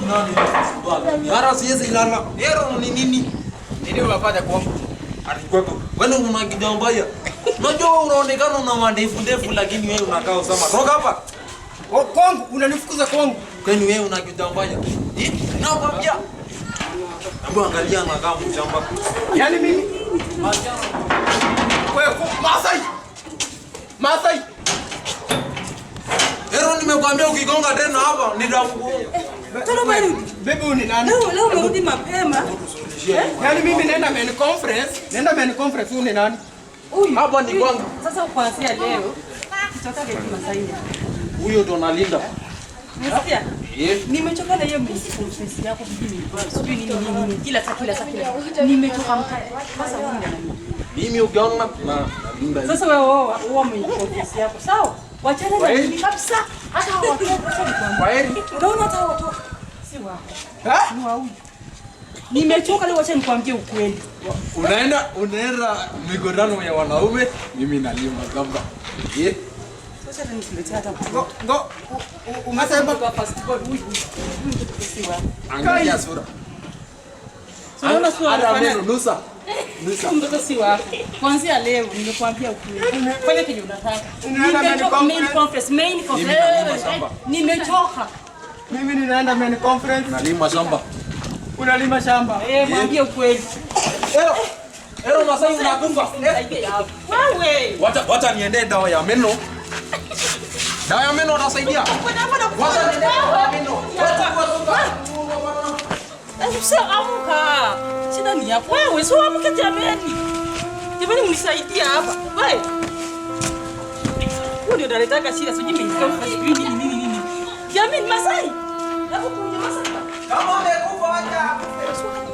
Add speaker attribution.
Speaker 1: Nani anasumbua? Hata siwezi lala. Ero ni nini?
Speaker 2: Nini unafanya kwangu?
Speaker 1: Ati kwako. Wewe una kijana mbaya. Unajua wewe unaonekana una mandefu ndefu lakini wewe unakaa usama. Toka hapa.
Speaker 2: Kwangu unanifukuza kwangu.
Speaker 1: Kwani wewe una kijana mbaya? Eh? Nakwambia. Hebu angalia anakaa mshamba.
Speaker 2: Yaani mimi wewe Masai. Masai.
Speaker 1: Ero nimekwambia ukigonga tena hapa nitakugonga.
Speaker 3: Tena umerudi.
Speaker 2: Baby ni nani?
Speaker 3: Leo leo umerudi mapema.
Speaker 2: Yaani mimi naenda men conference, naenda men conference huyu ni nani?
Speaker 3: Huyu.
Speaker 1: Hapa ni kwangu.
Speaker 3: Sasa kuanzia leo tutatoka tu Masai.
Speaker 1: Huyo ndo nalinda.
Speaker 3: Unasikia?
Speaker 1: Eh.
Speaker 3: Nimechoka na hiyo conference yako sijui ni sijui nini nini nini kila saa kila saa kila saa. Nimechoka mkate. Sasa huyu ndo ananilinda.
Speaker 1: Mimi ukiona na nalinda.
Speaker 3: Sasa wewe wewe wewe mwenye conference yako. Sawa? Wachana na mimi kabisa. Hata hao watoto sasa nikwambie.
Speaker 1: Kwaheri.
Speaker 3: Unaona hata hao watoto si wako.
Speaker 2: Eh?
Speaker 3: Ni wa huyu. Nimechoka leo, wacha nikwambie ukweli.
Speaker 1: Unaenda mikutano ya wanaume, mimi nalima shamba. Eh?
Speaker 3: Sasa nikuletea hata
Speaker 2: Ngo ngo umesema
Speaker 3: kwa first born huyu. Huyu mtoto si wako.
Speaker 1: Angalia sura.
Speaker 3: Unaona sura
Speaker 1: Hata
Speaker 3: anafanya?
Speaker 1: meno nusa. Nusa.
Speaker 3: Huyu mtoto si wako. Kuanzia leo nimekuambia ukweli. Fanya kenye unataka.
Speaker 2: Unaenda main
Speaker 3: Nimechoka main
Speaker 2: conference?
Speaker 3: conference, main
Speaker 1: Mimi nalima
Speaker 3: conference.
Speaker 1: shamba.
Speaker 3: Nimechoka.
Speaker 2: Mimi ninaenda men conference,
Speaker 1: Nalima shamba.
Speaker 2: unalima shamba.
Speaker 3: Eh, mwambie ukweli.
Speaker 1: Ero. Ero Masai unakufa.
Speaker 3: Nisaidie hapo. Wewe.
Speaker 1: Wacha niendee dawa ya meno. Dawa ya meno utasaidia. Wacha niendee dawa ya meno. Wacha
Speaker 3: Sasa amka. Shida ni yako. Wewe sio amke jameni. Jameni mnisaidie hapa. Wewe. Huyu ndio analetaka shida sijui main conference sijui nini nini nini. Jameni Masai. Hapo kuja Masai.
Speaker 1: Kama amekufa acha akufe.